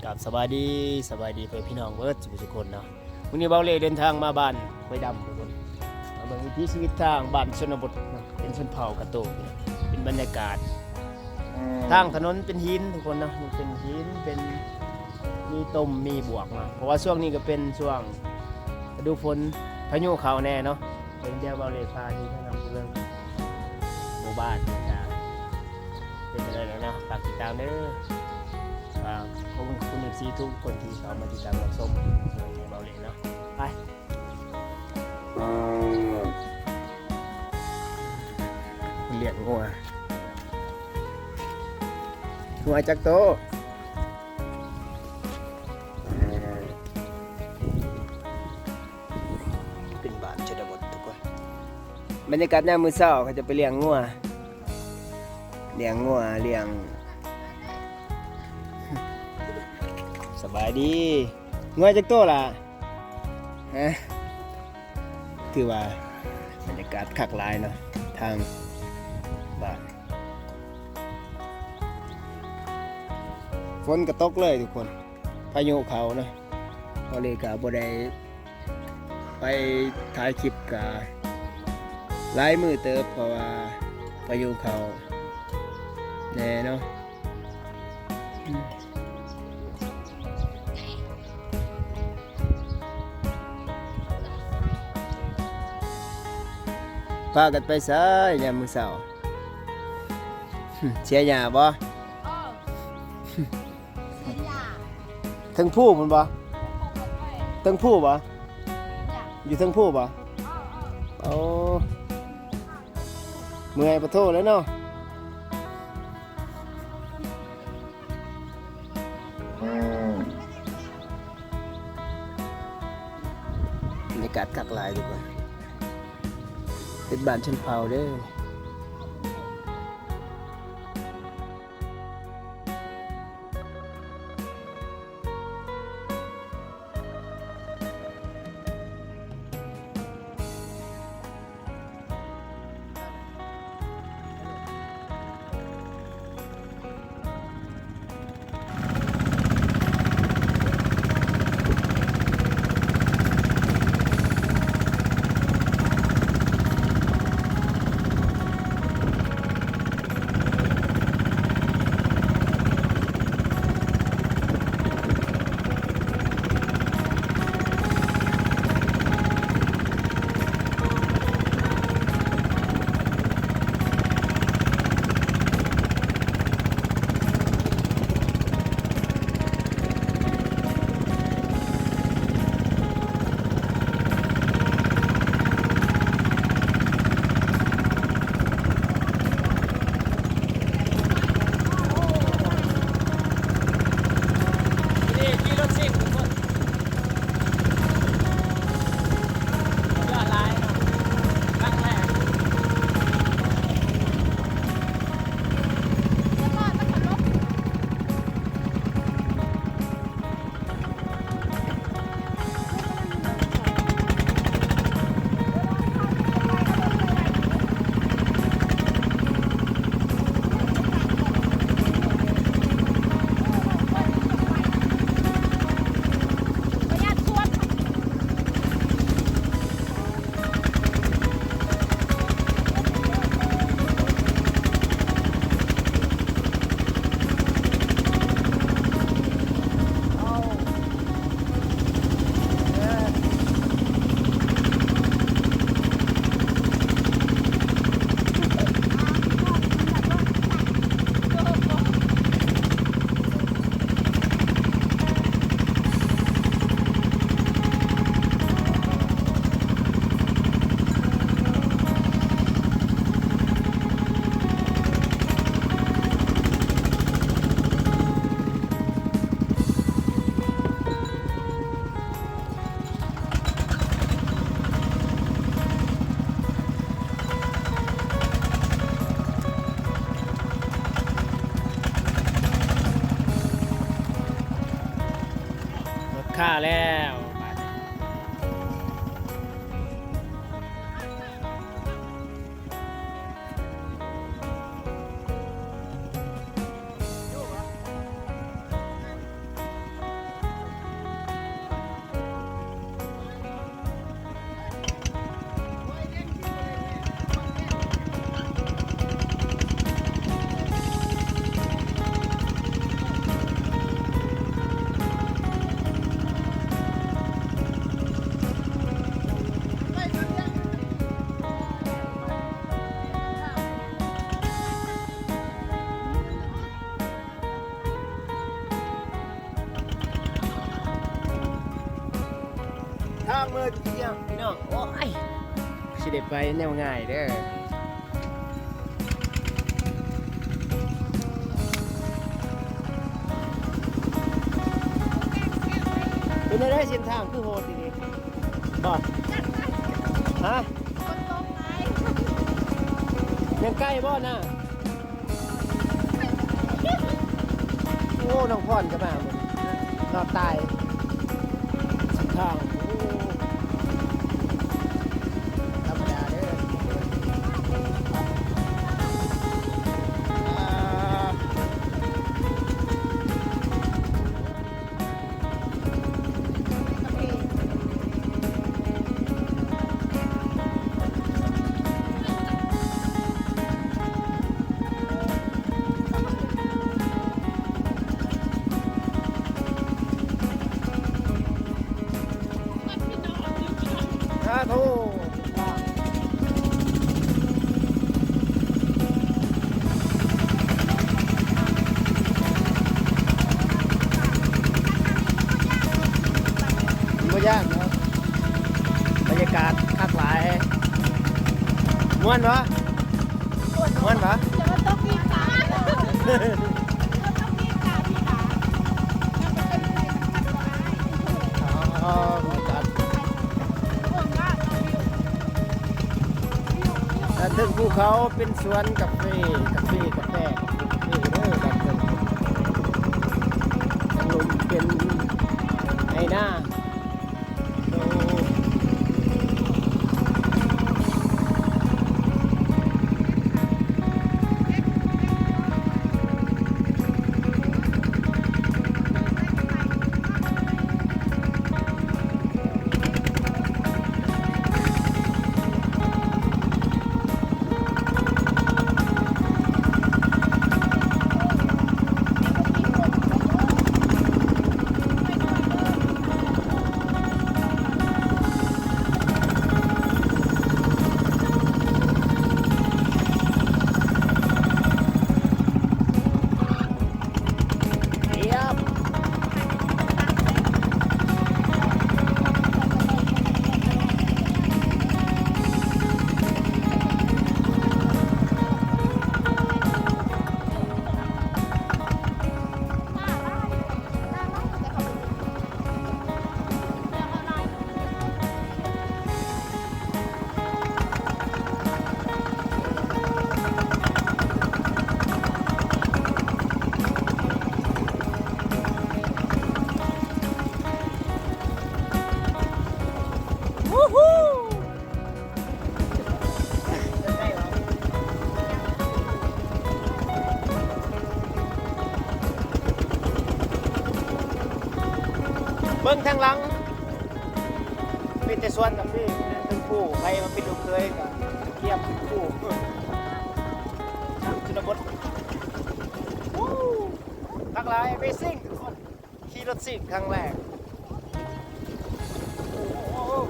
ครับ สบายดี สบายดีพ่อแม่พี่น้องเบิดสุขสุขคนเนาะ มื้อนี้เบาเล่เดินทางมาบ้านห้วยดำทุกคน มาเบิ่งวิถีชีวิตทางบ้านชนบทเนาะ เป็นชนเผ่ากะโตกเนี่ย เป็นบรรยากาศ ทางถนนเป็นหินทุกคนเนาะ นี่เป็นหิน เป็น มีต่ม มีบวกเนาะ เพราะว่าช่วงนี้ก็เป็นช่วงฤดูฝน พายุเข้าแน่เนาะ เดี๋ยวเบาเล่พาที่ทางนำไปเบิ่งหมู่บ้านจ้า เป็นจั่งใด๋แหน่เนาะ ฝากติดตามเด้อ ฝากขอบคุณ เอฟซี ทุกคนที่เข้ามาติดตามรับชมเบาเล่เนาะ ไป เลี้ยงงัว งัวจักโต เป็นบ้านชนบททุกคน บรรยากาศยามมื้อเช้าเขาจะไปเลี้ยงงัว เลี้ยงงัว เลี้ยง สบายดี งัวจักโตล่ะ ฮะ ถือว่าบรรยากาศคักหลายเนาะ ทางบ้าน ฝนก็ตกเลยทุกคน พายุเข้าเนาะ เบาเล่ก็บ่ได้ไปถ่ายคลิปก็หลายมื้อเติบ เพราะว่าพายุเข้าแน่เนาะ อืม พากันไปไสยามมื้อเช้า เสียหญ้าบ่ เออ เสียหญ้า เทิงภูพุ้นบ่ เทิงภูบ่ อยู่เทิงภูบ่ โอ้ เมื่อยปะโทแล้วเนาะ บรรยากาศคักหลายทุกคน เป็นบ้านชนเผ่าเด้อ รถคาแล้วบาดนี้ เ ມື້ທ່ຽງພີ່ນ້ອງ ໂອ້ຍ ຊິໄດ້ໄປແນວງ່າຍເດີ. ເປັນແນວໃດເສັ້ນທາງຄືໂຫດອີ່ຫຼີ ບໍ່? ຮະ? ຍັງໄກບໍ່ນະ? ໂອ້ ນ້ອງພອນກໍມາມື້ນີ້ ລອດຕາຍ ເສັ້ນທາງ ໂອ້ ທຳມະດາເດີ ອ່າ ສາທຸ. ບໍ່ຍາກເນາະ ບັນຍາກາດຄັກຫຼາຍ. ມ່ວນບໍ່? ມ່ວນບໍ່? ແຕ່ວ່າຕ້ອງມີກາ ຕ້ອງມີກາທີ່ຫຼາ ມັນເປັນໄປມັນຄັກຫຼາຍ. ອໍ ແລະເທິງພູເຂົາເປັນສວນກາເຟ ກາເຟ ກາແຟ ກາເຟເດີ ດ້ານເທິງ ທາງລຸ່ມເປັນໄຮ່ນາ. ໂອ້ ເບິ່ງທາງຫຼັງ ມີແຕ່ສວນກາເຟ ເປັນພູ. ໃຜມາເປັນລູກເຂີຍກໍກຽມເປັນພູ ຊົນນະບົດ. ໂອ້ ຄັກຫຼາຍ Amazing ທຸກຄົນ. ຂີ່ລົດຊິງຄັ້ງແລກ. ໂອ້ຍ.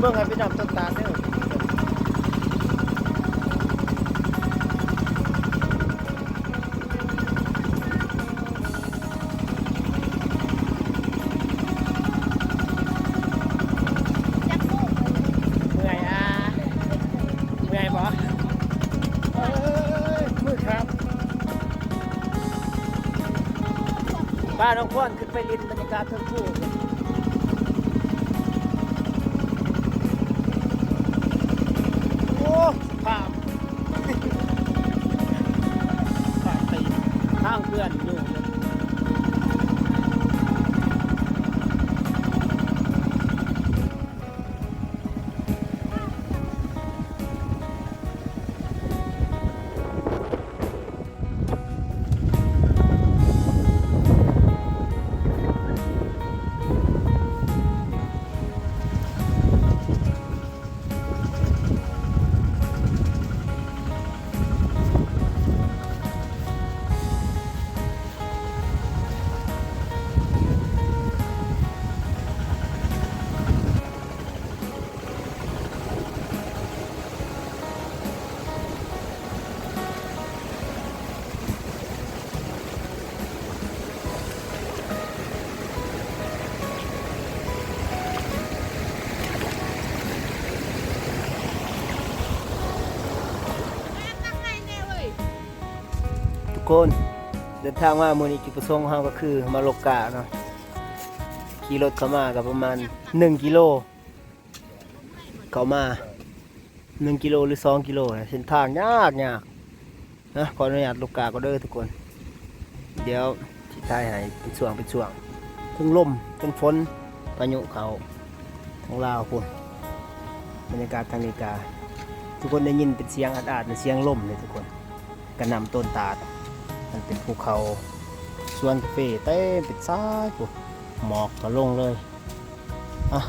ເບິ່ງໃຫ້ໄປນຳຕົ້ນຕານເດີ. ເມື່ອຍອາ ເມື່ອຍບໍ່? ເອີ ມືຂາດ. ພານ້ອງພອນຂຶ້ນໄປຫຼິ້ນບັນຍາກາດເທິງພູ. ໂອ້ ສະພາບ ທາງເພື່ອນຢູ່. ທຸກຄົນ ເດີນທາງມາມື້ນີ້ ຈຸດປະສົງຂອງເຮົາກໍຄືມາລົກກາເນາະ. ຂີ່ລົດເຂົ້າມາກໍປະມານໜຶ່ງກິໂລ ເຂົ້າມາໜຶ່ງກິໂລ ຫຼື ສອງກິໂລນະ. ເສັ້ນທາງຍາກໆນະ. ຂໍອະນຸຍາດລົກກາກ່ອນເດີທຸກຄົນ. ດຽວຊິຖ່າຍໃຫ້ເປັນຊ່ວງເປັນຊ່ວງ. ເທິງລົມ ເທິງຝົນ ພາຍຸເຂົ້າທາງລາວພຸ້ນ. ບັນຍາກາດທາງນີ້ກະ ທຸກຄົນໄດ້ຍິນເປັນສຽງອາດໆ ເປັນສຽງລົມເດ້ທຸກຄົນ. ກະນຳຕົ້ນຕາດ ມັນເປັນພູເຂົາ ສວນກາເຟເຕັມເປັນສາຍພຸ້ນ. ໝອກກະລົງເລີຍ. ອ່ະ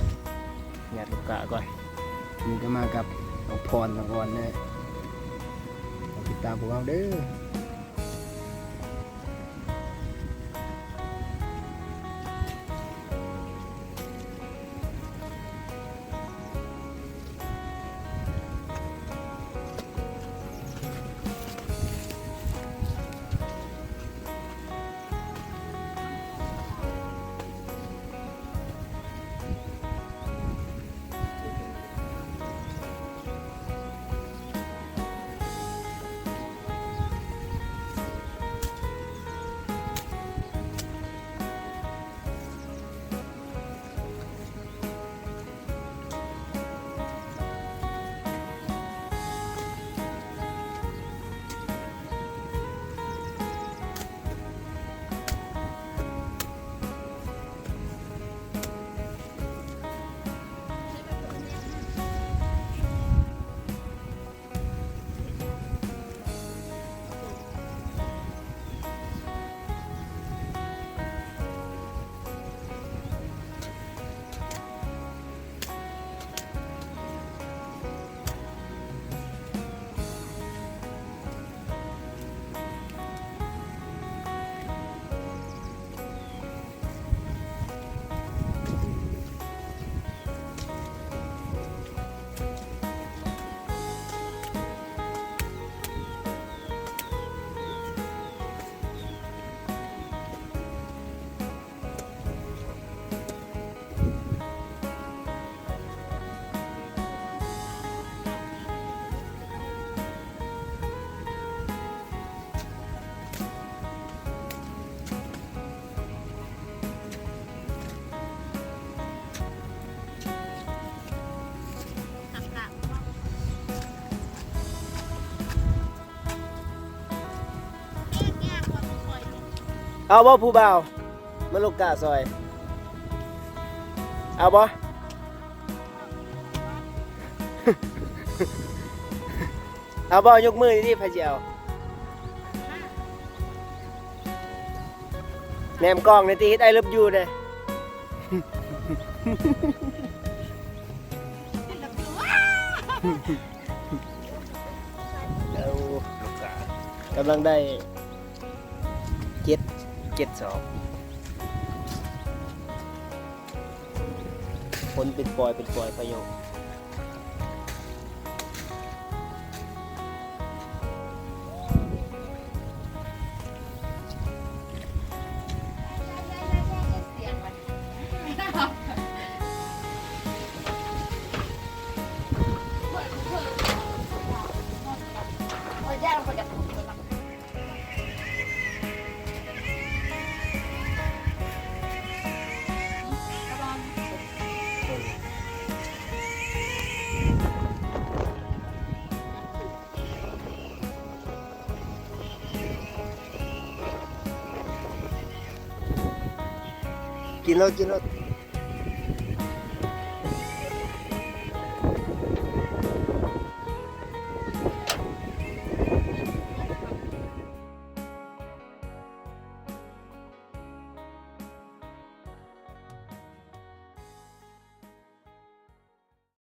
ຍາດລູກກາກ່ອນ. ນີ້ກະມາກັບນ້ອງພອນ ນ້ອງອອນເດີ. ຕິດຕາມພວກເຮົາເດີ. ເອົາບໍ່ຜູ້ບ່າວ ມາລົກກາຊ່ອຍ ເອົາບໍ່? ເອົາບໍ່? ຍົກມືນີ້ຕິ ໃຜຊິເອົາ? ແນມກ້ອງນີ້ຕິ ເຮັດ I love you ແດ່. ເອົາ ກຳລັງໄດ້ເຈັດ ເຈັດສອງ. ຝົນເປັນປອຍເປັນປອຍ ພາຍຸ ກິນໂລດ ກິນໂລດ.